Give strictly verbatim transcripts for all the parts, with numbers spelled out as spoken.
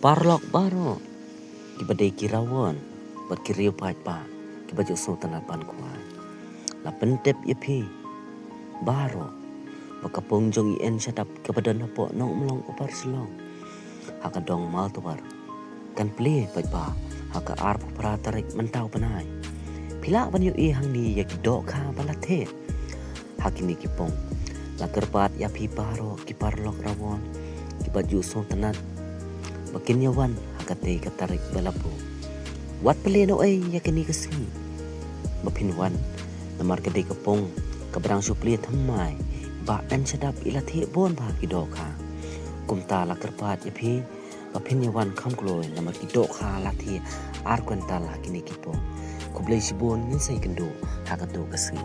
Paralok baroh, kiba dei ki rawon bad ki riew paidbah kiba ju sngewtynnat ban khwai, la pyntip ïa phi baroh ba ka pung jong i N Shadap kaba don hapoh Nongmlong Upper Shillong, ha ka dong Mawtawar, kan plie paidbah ha ka arphew phra tarik mynta u bnai. Phi lah ban ïohi hangne ïa ki dohkha ba la thiah ha kine ki pung. La kyrpad ïa phi baroh ki paralok rawon kiba ju sngewtynnat ba kin ïa wan ha katei ka tarik ba la buh. Wat plie noh ei ïa kane ka sngi ba phin wan, namar ka dei ka pung kaba dang shu plie thymmai ba N Shadap i la thiah bun bha ki dohkha. Kumta la kyrpad ïa phi ba phin ïa wan kham kloi namar ki dohkha la thiah ar kwintal ha kine ki pung. Khublei shibun, ngin sa ïakynduh ha katto ka sngi.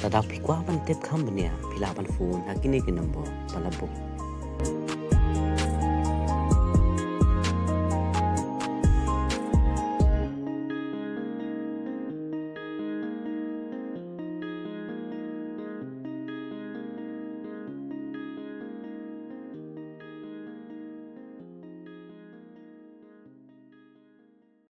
Lada phi kwah ban tip kham bniah, phi lah ban phone ha kine ki number ba la buh.